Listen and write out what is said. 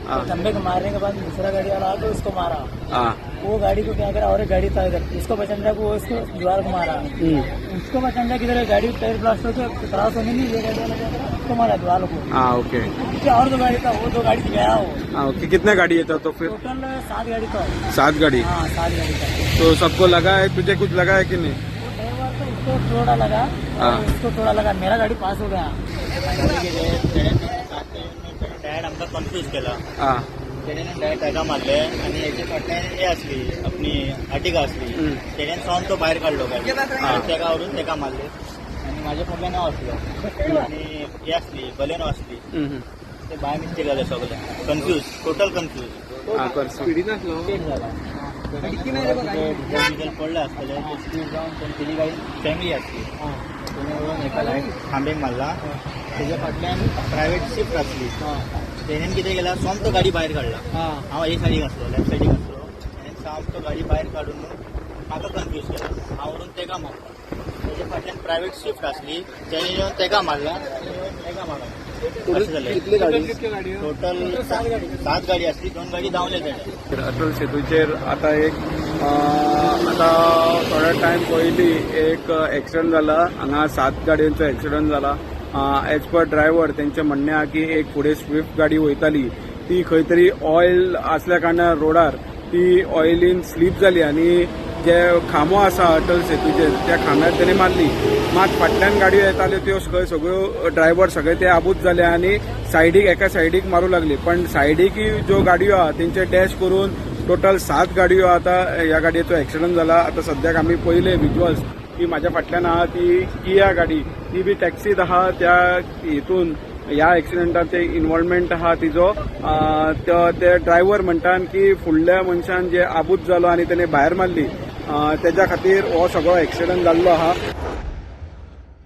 हाँ। तो खंबे को मारने के बाद दूसरा गाड़ी वाला आके उसको मारा। हाँ। वो गाड़ी को क्या करा, और एक गाड़ी था इधर, उसको बचन को वो उसको दीवार को मारा। उसको बचन किधर गाड़ी टायर ब्लास्ट होकर क्रॉस होने नहीं, ये गाड़ी वाला क्या करा, उसको मारा दीवार को। हाँ, ओके। पीछे और दो गाड़ी था, वो दो गाड़ी गया वो। हाँ, ओके। कितने गाड़ी है तो फिर? टोटल सात गाड़ी था। सात गाड़ी? हाँ, सात गाड़ी था। तो सबको लगा है? तुझे कुछ लगा है कि नहीं? वो ड्राइवर तो उसको थोड़ा लगा। हाँ। और उसको थोड़ा लगा, मेरा गाड़ी पास हो गया। डायरेक्ट आमकां कन्फ्यूज केला। हा. तेणेन डायरेक्ट ताका मारले आनी हेचे फाटल्यान हे आसली, आपली आर्टिगा आसली. तेणेन सावन तो भायर काडलो गाडी आनी तेका व्हरून तेका मारले आनी म्हाज्या फाटल्यान हांव आसलो आनी हे आसली, बलेनो आसली. ते बाय मिस्टेक जालें सगळें, कन्फ्यूज, टोटल कन्फ्यूज. हा, कर. स्पीड झाला. डिझल बिझल पडले आसतले, ते स्पीड जावन तेजी गाडी फॅमिली आसली, तेणे व्हरून एका लायट खांबेक मारला. तेज्या फाटल्यान प्रायवेट स्विफ्ट आसली. तेणेन कितें केला, सोमतो गाडी भायर काडला. हांव हे सायडीक आसलो, लेफ्ट सायडीक आसलो. तेणेन सामको गाडी भायर काडून म्हाका कन्फ्यूज केला. हांव व्हरून तेका मारला. तेज्या फाटल्यान प्रायवेट स्विफ्ट आसली, तेणे येवन तेका मारला आनी येवन हेका मारला. अशें जालें. कितली गाडी? टोटल सात गाडी आसली, दोन गाडी धांवले तेणे. अटल सेतूचेर आता एक आता थोडो टायम पयलीं एक एक्सिडंट जाला. हांगा सात गाडयांचो एक्सिडंट जाला. एज पर ड्रायव्हर, तेंचें म्हणणें आहा की एक फुडें स्विफ्ट गाडी वयताली, ती खंय तरी ऑयल आसल्या कारणान रोडार ती ऑयलीन स्लीप जाली आनी जे खांबो आसा अटल सेतूचेर, त्या खांब्यार तेणे मारली. मात फाटल्यान गाडयो येताल्यो, त्यो खंय सगळ्यो ड्रायव्हर सगळे ते आबूज जाले आनी सायडीक, एका सायडीक मारूं लागली. पण सायडीक ज्यो गाडयो आहा तेंचे डॅश करून टोटल सात गाडयो, आता ह्या गाडयेचो एक्सिडंट जाला. आता सद्याक आमी पयले विज्युअल्स की म्हाज्या फाटल्यान आहा ती किया गाडी, ती बी टॅक्सीत आहा. त्या हितून ह्या एक्सिडंटात ते इन्वॉल्वमेंट आहा तिजो. ते ड्रायव्हर म्हणटात की फुडल्या मनशान जे आबूज जालो आनी तेणे भायर मारली, तेज्या खातीर हो सगळो एक्सिडंट जाल्लो आहा.